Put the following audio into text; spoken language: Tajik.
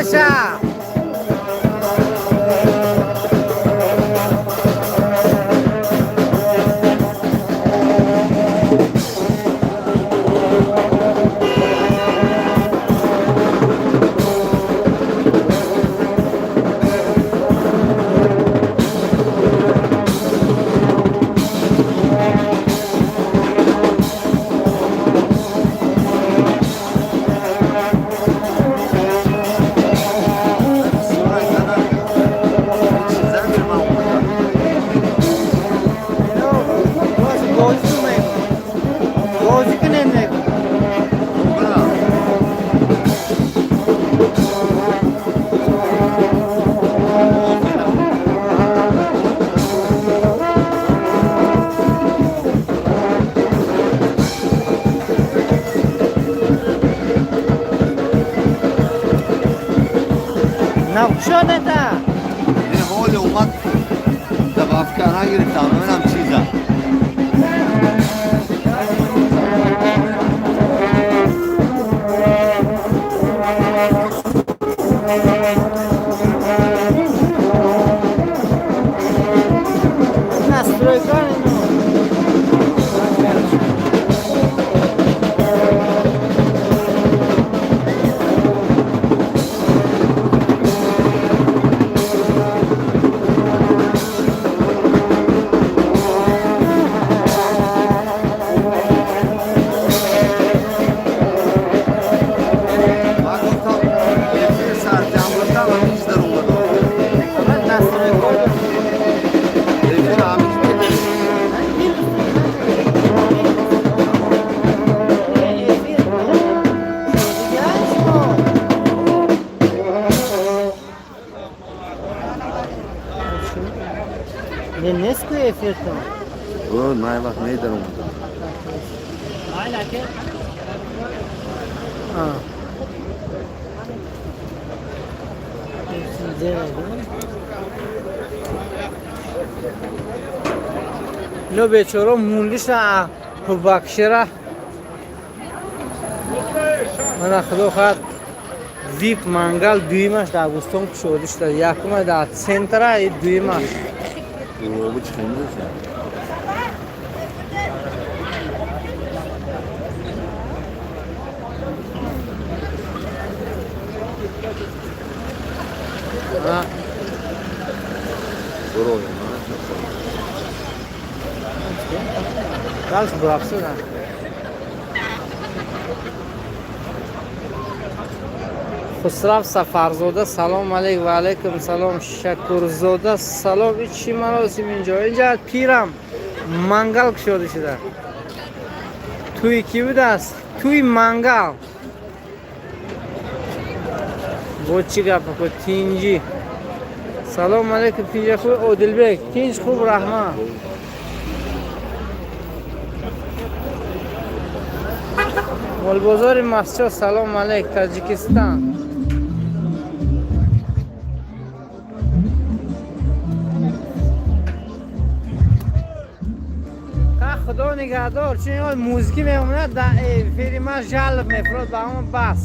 Меша. Бозӣ кунем, мегӯ. Навкушодета. Ҳоли омад, добавка нагирифтам, бибинам чиза. Настройка ино. Ман гуфтам, эфир сартиам, гуфтам, ҳамин дар омад. Настройка. Эфир ҳамин. Эфир. Дигар шумо. Не, нест ку эфиртон. Ман вақт медаромадам. А. Ино бечоро мундиша ҳубакшира. Мана, худо хоҳад, вип мангал дуюмаш дар Бӯстон кушода шуда, якума дар центра и дуюмаш. Обу чӣ хеле. А, Буроем. Дальше бурафсуда. Хусрав Сафарзода, салом алейк, ва алайкум салом. Шакурзода, салом. И чӣ маросим инҷо? Инҷа пирам мангал кушода шуда. Тӯи кӣ будааст? Тӯи мангал. Бо чӣ гапа ко тинҷӣ? Салом алейкум, тинҷа хуб, Одилбек. Тинҷ хуб, раҳмат. Молбозори Масчо, салом алейк, Таҷикистон. Ха, худо нигаҳдор, чун ин музики мемонад дар эфири ман, жалоб мефурод ба ҳамон бас.